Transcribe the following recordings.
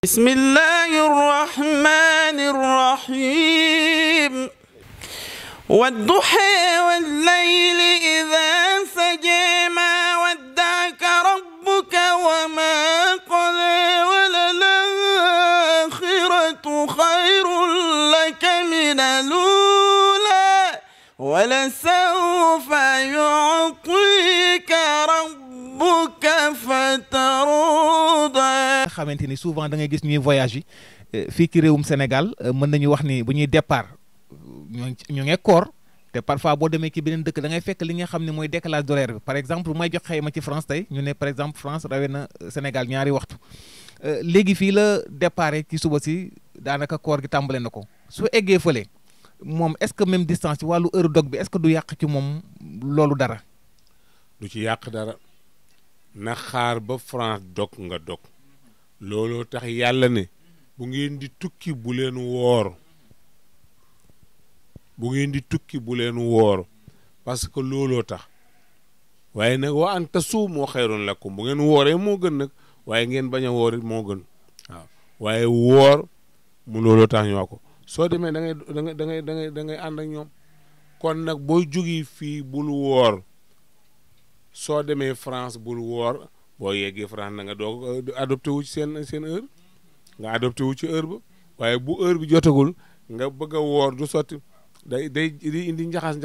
بسم الله الرحمن الرحيم والضحى والليل إذا سجى ما ودعك ربك وما قلى وللآخرة خير لك من الأولى ولسوف يعطيك ربك فترضى. xamante ni souvent da ngay gis ñuy voyage yi fii ci réewum Sénégal mën nañu wax ni bu ñuy départ ñu ngi koor te parfois boo demee ci beneen dëkk da ngay fekk li nga xam ne mooy décalage d'horaire bi par exemple may jox xayma ci France tey ñu ne par exemple France rawee na Sénégal ñaari waxtu léegi fii la départ ci suba si daanaka koor gi tàmbale na ko su eggee fële moom est-ce que même distance ci wàllu heure dog bi est-ce que du yàq ci moom loolu dara. du ci yàq dara na xaar ba France dog nga dog. looloo tax yàlla ne bu ngeen di tukki bu leen woor parce que looloo tax waaye nag wa an tasuumu xayrun lakum bu ngeen wooree moo gën nag waaye ngeen bañ a woor it moo gën waaw waaye woor mu looloo tax ñu wax ko soo demee da ngay ànd ak ñoom kon nag booy jógi fii bul woor soo demee France bul woor boo yeggee France na nga doog adopté wu ci seen heure nga adopté wu ci heure ba waaye bu heure bi jotagul nga bëgg a woor du sotti day indi njaxas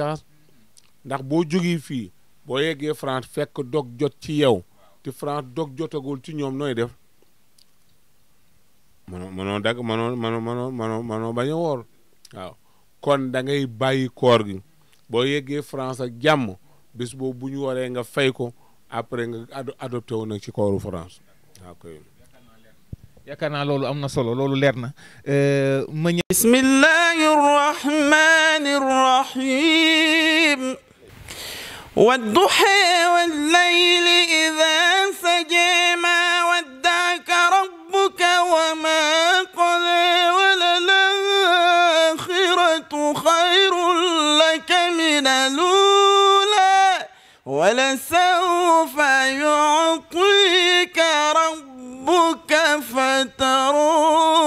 ndax boo jógee fii boo yeggee France fekk dog jot ci yow te France dog jotagul ci ñoom nooy def mënoo bañ a woor waaw kon da ngay bàyyi koor gi boo yeggee France ak jàmm bis boobu bu ñu waree nga fay ko après nga adopté wu nag ci kooru France waaw koy yaakaar naa loolu am na solo loolu leer na ma ñëw. bismillahi rahmani rahim wadduha wallayli idha saja ma wadda'aka rabbuka wa ma qala walal-akhiratu khayrun laka min al-ula ولسوف يعطيك ربك فترضى